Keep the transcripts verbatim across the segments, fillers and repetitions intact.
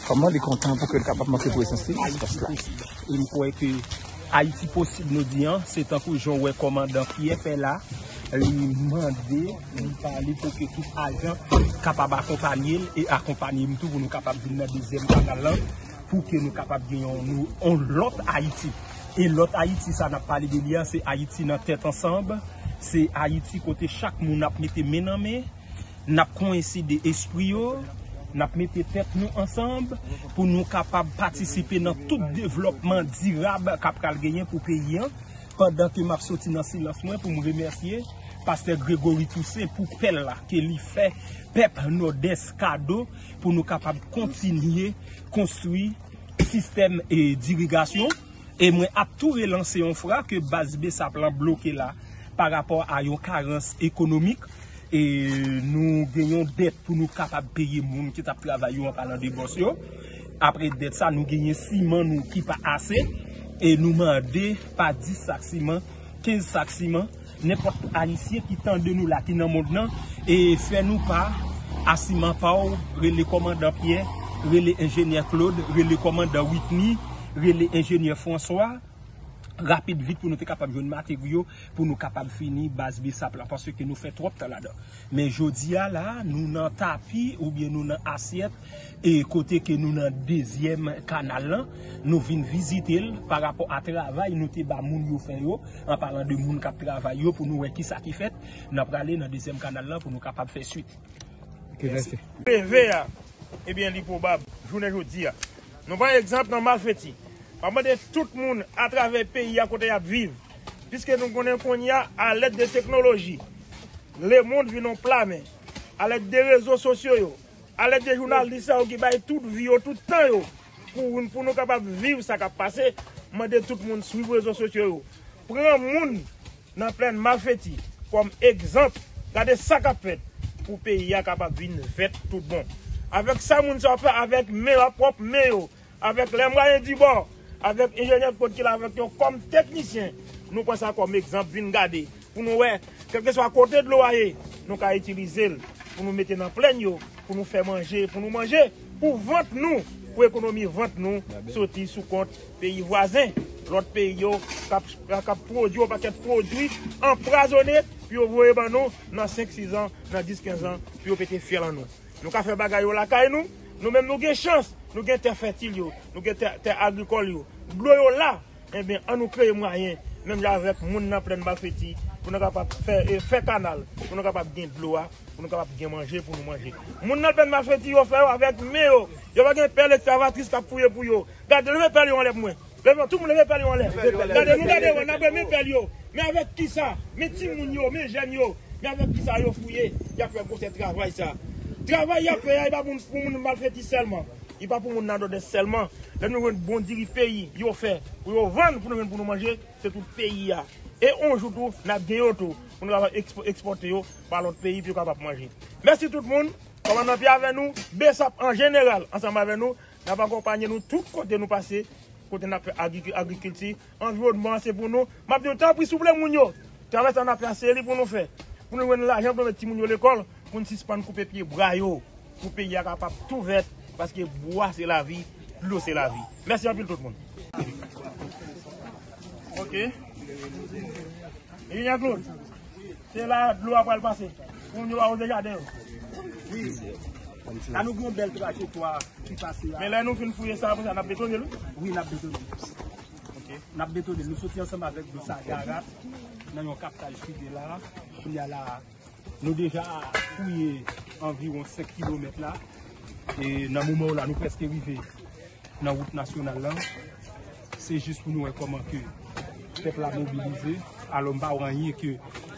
Kòman li kontan pou ke l kapab montre prezans li nan espas la? E m kwè ke Ayiti posib nou di an, se tankou jan w wè kòmandan Pyè fè la, li mande, li pale pou ke tout ajan kapab akonpanye l e akonpanye m tou pou nou kapab vin nan dezyèm kanal lan, pou ke nou kapab gen yon, nou, yon lòt Ayiti. E lòt Ayiti sa n ap pale de li a, se Ayiti nan tèt ansanm, se Ayiti kote chak moun ap mete men nan men, n ap koyenside espri yo, n ap mete tèt nou ansanm pou nou kapab patisipe nan tout devlòpman dirab k ap pral genyen pou peyi an. Pandan ke m ap soti nan silans mwen pou m remèsye Pastè Gregory Toussaint pou pèl la ke li fè pèp Nòdès kado pou nou kapab kontinye konstwi sistèm e dirigasyon. E mwen ap tou relanse yon fwa ke baz BSAP lan bloke la pa rapò a yon karans ekonomik. E nou gen yon dèt pou nou kapab peye moun ki t ap travay yo, an palan de bòs yo. Apre dèt sa, nou genyen siman nou ki pa ase. E nou mande pa dis sak siman, kenz sak siman, nenpòt Ayisyen ki tande nou la, ki nan mond nan, e fè nou pa a siman pa w, rele kòmandan Pyè, rele enjenyè Claude, rele kòmandan Whitney, rele enjenyè François, rapid vit pou nou te kapab jwenn materyo, pou nou kapab fini baz BSAP la, paske nou fè twòp tan ladan. Men jodi a la, nou nan tapi oubyen nou nan asyèt, e kote ke nou nan dezyèm kanal lan, nou vin vizite l pa rapò a travay nou te ba moun yo fè yo, an palan de moun k ap travay yo, pou nou wè kisa ki fèt, n ap prale nan dezyèm kanal lan pou nou kapab fè swit. Ok, mèsi. Reve a, ebyen, li pwobab, jounen jodi a. Nou pran egzanp nan Malfeti. M ap mande tout moun atravè peyi a kote y ap viv, piske nou konnen kounye a, alèd de teknoloji, lemonn vin yon pla men, alèd de rezo sosyo yo, alèd de jounalis sa yo ki bay tout vi yo, tout tan yo, pou, pou nou kapab viv sa k ap pase, mande tout moun swiv rezo sosyo yo. Pran moun nan plèn Malfeti kòm egzanp. Gade sa k ap fèt pou peyi a kapab vin vèt tout bon. Avèk sa moun sa yo fè avèk men yo, pwòp men yo, avèk Les Moyens du Bord, avèk enjenyè Claude ki la avèk yo kòm teknisyen, nou pran sa kòm egzanp, vin gade, pou nou wè, kèlkeswa kote dlo a ye, nou ka itilize l pou nou mete nan plèn yo, pou nou fè manje, pou nou manje, pou vant nou, pou ekonomi vant nou soti sou kont peyi vwazen, lòt peyi yo k ap, k ap pwodui yon pakèt pwodui anpwazonnen pou yo voye ban nou nan senk, sis an, nan dis, kenz an, pou yo pete fyèl an nou. Nou ka fè bagay yo lakay nou, nou menm nou gen chans, nou gen tè fètil yo, nou gen tè, tè agrikòl yo, dlo yo la, enben, an nou kreye mwayen, menm jan avèk moun nan plèn Malfeti, pou nou kapab fè, e, fè kanal, pou nou kapab gen dlo a, pou nou kapab gen manje, pou nou manje. Moun nan plèn Malfeti, yo fè yo avèk men yo. Yo pa gen pèl ekskavatris k ap fouye pou yo. Gade, leve pèl yo anlè pou mwen. Leve, tout moun leve pèl yo anlè. Gade, nou gade yo, n ap renmen pèl yo. Men avèk kisa? Men timoun yo, men jèn yo. Men avèk kisa yo fouye? Y ap fè gwosè travay sa. Travay y ap fè a, e pa pou, pou moun Malfeti sèlman. Li pa pou moun nan Nòdès sèlman. Lè nou jwenn bon diri peyi yo fè pou yo vann, pou nou jwenn pou nou manje, se tout peyi a. E yon jou tou, n ap gen yo tou, pou nou kapab ekspo-, ekspòte yo ba lòt peyi, pou yo kapab manje. Mèsi tout moun. Kòmandan Pyè avè nou, BSAP an jeneral, ansanm avè nou, n ap akonpanye nou tout kote nou pase, kote n ap fè agriki-, agrikilti, anviwònman an se pou nou. M ap di nou, tanpri, souple moun yo, travay sa n ap fè a, se li pou nou fè. Pou nou jwenn lajan, pou nou met timoun yo lekòl, pou n sispann koupe pye bwa yo, pou peyi a kapab tou vèt, paske bwa se lavi, dlo se lavi. Mèsi anpil tout moun. Ok. Enjenyè Claude, se la dlo a pral pase. Pou moun yo awoze jaden yo. Wi. La nou gen yon bèl trajektwa ki pase la. Men lè nou fin fouye sa, apre sa, n ap betone l, wi? Wi, n ap betone l. Ok. N ap betone l. Nou soti ansanm avèk Dosagarat nan yon kaptaj ki gen la. Kounye a la, nou deja fouye anviwon senk kilomèt la. E nan moman w la, nou prèske rive nan wout nasyonal lan. Se jis pou nou wè kòman ke pèp la mobilize. Alò, m pa wè anyen ke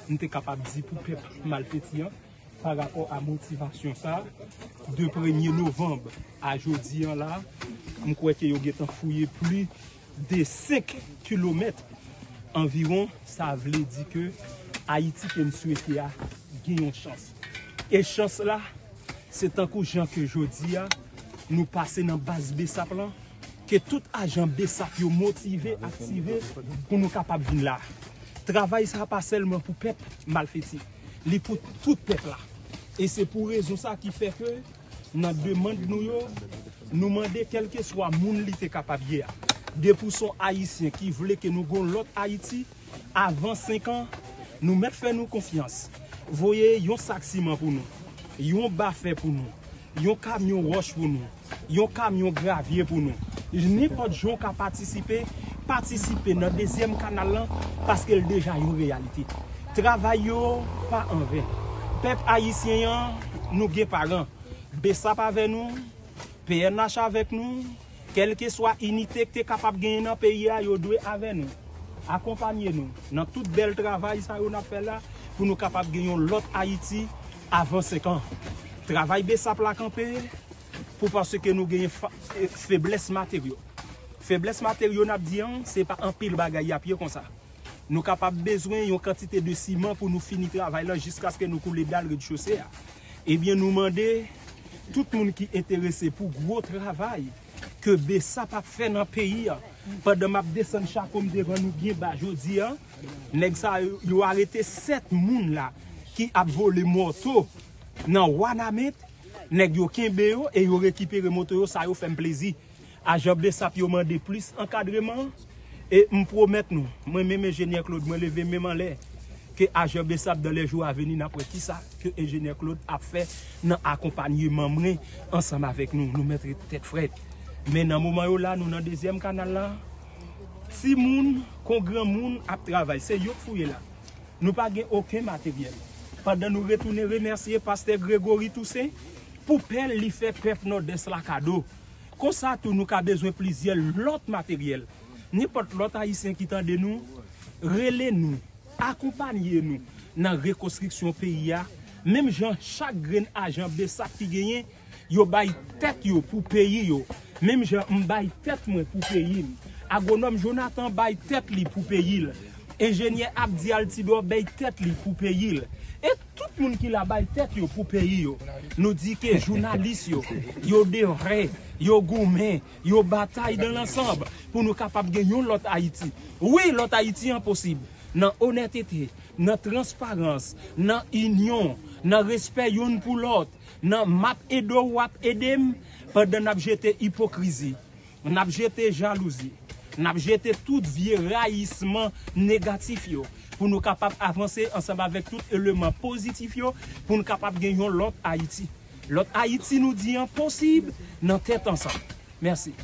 m te kapab di pou pèp Malfeti an pa rapò a motivasyon sa. De premye novanm a jodi an la, m kwè ke yo gentan fouye plis de senk kilomèt anviwon. Sa vle di ke Ayiti ke n swete a gen yon chans. E chans la, se tankou jan ke jodi a, nou pase nan baz BSAP lan, ke tout ajan BSAP yo motive, aktive pou nou kapab vin la. Travay sa pa sèlman pou pèp Malfeti, li pou tout pèp la. E se pou rezon sa ki fè ke nan demann nou yo, Nou mande kèlkeswa moun li te kapab ye a, depi w se yon Ayisyen ki vle ke nou gen yon lòt Ayiti avan senk an, nou mèt fè nou konfyans. Voye yon sak siman pou nou, yon ba fè pou nou, yon kamyon wòch pou nou, yon kamyon gravye pou nou. Nenpòt jan w ka patisipe, patisipe nan dezyèm kanal lan, paske l deja yon reyalite. Travay yo pa anven. Pèp ayisyen an, nou gen paran. BSAP avè nou, PNH avèk nou, kèlkeswa inite k te kapab genyen nan peyi a, yo dwe avè nou. Akonpanye nou nan tout bèl travay sa yo n ap fè la, pou nou kapab gen yon lòt Ayiti avan senk an. Travay BSAP la kanpe pou paske nou genyen fa- e, feblès materyo. Feblès materyo n ap di an, se pa anpil bagay y ap ye konsa. Nou kapab bezwen yon kantite de siman pou nou fini travay lan jiskaske nou koule dal redchose a. Ebyen, nou mande tout moun ki enterese pou gwo travay ke BSAP ap fè nan peyi a. Pandan m ap desann chapo m devan nou byen ba jodi a, nèg sa yo, yo arete sèt moun la ki ap vole moto nan Wanament. Nèg yo kenbe yo e yo rekipere moto yo, sa yo fè m plezi. Ajan BSAP yo mande plis ankadreman. E m pwomèt nou, mwen menm Enjenyè Claude, mwen leve men m anlè, ke ajan BSAP dans les jours à venir n ap wè kisa ke Enjenyè Claude ap fè nan akonpanyeman mwen ansanm avèk nou. Nou mèt ret tèt frèt. Men nan moman yo la, nou nan dezyèm kanal la, timoun kon granmoun ap travay. Se yo k fouye la. Nou pa gen okenn materyèl. Pandan nou retounen remèsye pastè Gregory Toussaint pou pèl li fè pèp Nòdès la kado. Konsa tou nou ka bezwen plizyè lòt materyèl. Nenpòt lòt Ayisyen ki tande nou, rele nou, akonpanye nou nan rekonstriksyon peyi a. Menm jan chak grenn ajan BSAP ki genyen, yo bay tèt yo pou peyi yo. Menm jan m bay tèt mwen pou peyi m. Agwonòm Jonathan bay tèt li pou peyi l. Enjenyè Abdi Altidor bay tèt li pou peyi l. E tout moun ki la bay tèt yo pou peyi yo. Nou di ke jounalis yo, yo devre, yo goumen, yo batay dans l'ensemble pou nou kapab gen yon lòt Ayiti. Wi, lòt Ayiti an posib. Nan onètete, nan transparans, nan inyon, nan respè youn pou lòt, nan m ap ede w, w ap ede m, pandan n ap jete ipokrizi, n ap jete jalouzi, n ap jete tout vye rayisman negatif yo, pou nou kapab avanse ansanm avèk tout eleman pozitif yo, pou n kapab gen yon lòt Ayiti. Lòt Ayiti, nou di an posib nan tèt ansanm. Mèsi.